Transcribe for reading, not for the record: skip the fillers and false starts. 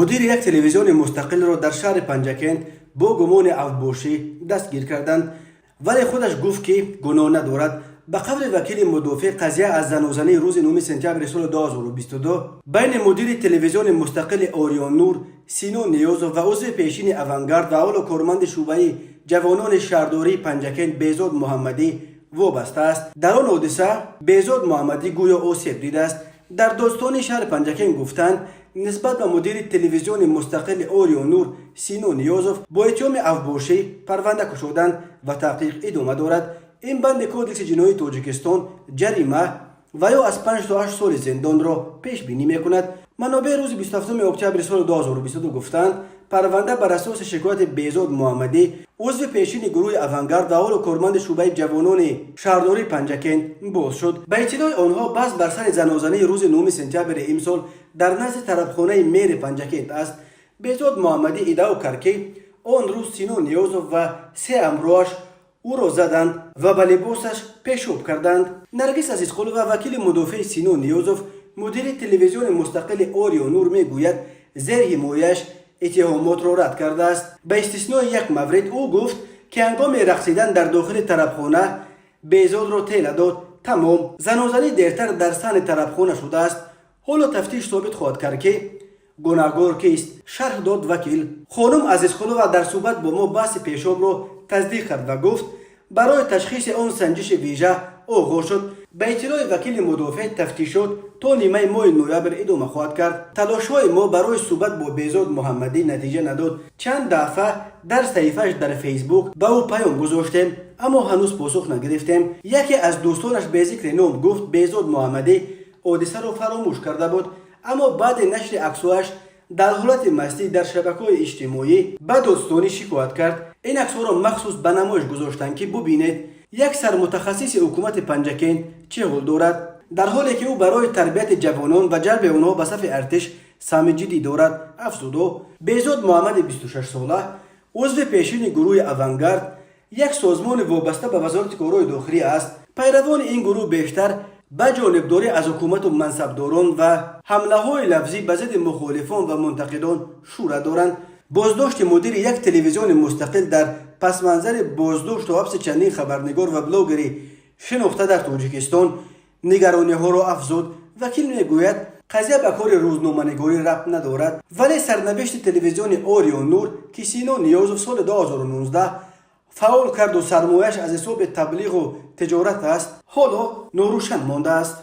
Мудири як телевизиони мустақилро дар шаҳри Панҷакент бо гумони авбошӣ дастгир карданд, вале худаш гуфт, ки гуноҳ надорад. Ба қавли вакили мудофеъ, қазия аз занозании рӯзи 9 сентябри соли 2022 байни мудири телевизиони мустақили Ориённур Сино Ниёзов ва узви пешини Авангард ва ҳоло корманди шӯъбаи ҷавонони шаҳрдории Панҷакент Безод Муҳаммадӣ вобаста аст. Дар он ҳодиса Безод Муҳаммадӣ гӯё осеб дидааст. Дар додстонии шаҳри Панҷакент гуфтанд, нисбат ба мудири телевизиони мустақили Ориённур Сино Ниёзов бо иттиҳоми авбошӣ парванда кушоданд ва таҳқиқ идома дорад. Ин банди Кодекси ҷиноии Тоҷикистон ҷарима ва ё аз 5 то 8 соли зиндонро пешбинӣ мекунад. Манобеи рӯзи 27 октябри соли 2022 гуфтанд, парванда бар асоси шикояти Безод Муҳаммадӣ, узви пешини гурӯҳи Авангард ва ҳоло корманди шӯъбаи ҷавонони шаҳрдории Панҷакент, боз шуд. Ба иттилои онҳо, баҳс бар сари занозании рӯзи 9 сентябри имсол дар назди тарабхонаи мери Панҷакент аст. Безод Муҳаммадӣ иддао кард, ки он рӯз Сино Ниёзов ва се ҳамроҳаш ӯро заданд ва ба либосаш пешоб карданд. Наргиз Азизқулова, вакили мудофеи Сино Ниёзов, мудири телевизиони мустақили Ориё Нур, мегӯяд, зерҳимояш иттиҳомотро рад кардааст, ба истиснои як маврид. Ӯ гуфт, ки ҳангоми рақсидан дар дохили тарабхона Безодро тела дод, тамом. Занозанӣ дертар дар саҳни тарабхона шудааст. Ҳоло тафтиш собит хоҳад кард, ки гунаҳгор кист, шарҳ дод вакил. Хонум Азизқулова дар суҳбат бо мо баҳси пешобро тасдиқ кард ва гуфт, барои ташхиси он санҷиши вижа оғоз шуд. Ба иттилои вакили мудофеъ, тафтишот то нимаи моҳи ноябр идома хоҳад кард. Талошҳои мо барои суҳбат бо Безод Муҳаммадӣ натиҷа надод. Чанд дафъа дар саҳифааш дар Фейсбук ба ӯ паём гузоштем, аммо ҳанӯз посух нагирифтем. Яке аз дӯстонаш бе зикри ном гуфт, Безод Муҳаммадӣ ҳодисаро фаромӯш карда буд, аммо баъди нашри аксҳояш дар ҳолати мастӣ дар шабакаҳои иҷтимоӣ ба додстонӣ шикоят кард. Ин аксҳоро махсус ба намоиш гузоштанд, ки бубинед, як сармутахассиси ҳукумати Панҷакент чӣ ҳол дорад, дар ҳоле ки ӯ барои тарбияти ҷавонон ва ҷалби онҳо ба сафи артиш саҳми ҷиддӣ дорад, афзуд ӯ. Безод Муҳаммади 26сола узви пешини гурӯҳи Авангард, як созмони вобаста ба Вазорати корҳои дохилӣ аст. Пайравони ин гурӯҳ бештар ба ҷонибдорӣ аз ҳукумату мансабдорон ва ҳамлаҳои лафзӣ ба зидди мухолифон ва мунтақидон шӯҳрат доранд. Боздошти мудири як телевизиони мустақил дар пасманзари боздошту ҳабси чандин хабарнигор ва блогери шинохта дар Тоҷикистон нигарониҳоро афзуд. Вакил мегӯяд, қазия ба кори рӯзноманигорӣ рабт надорад, вале сарнавишти телевизиони Ориё Нур, ки Сино Ниёзов соли 2019 фаъол карду сармояш аз ҳисоби таблиғу тиҷорат аст, ҳоло норӯшан мондааст.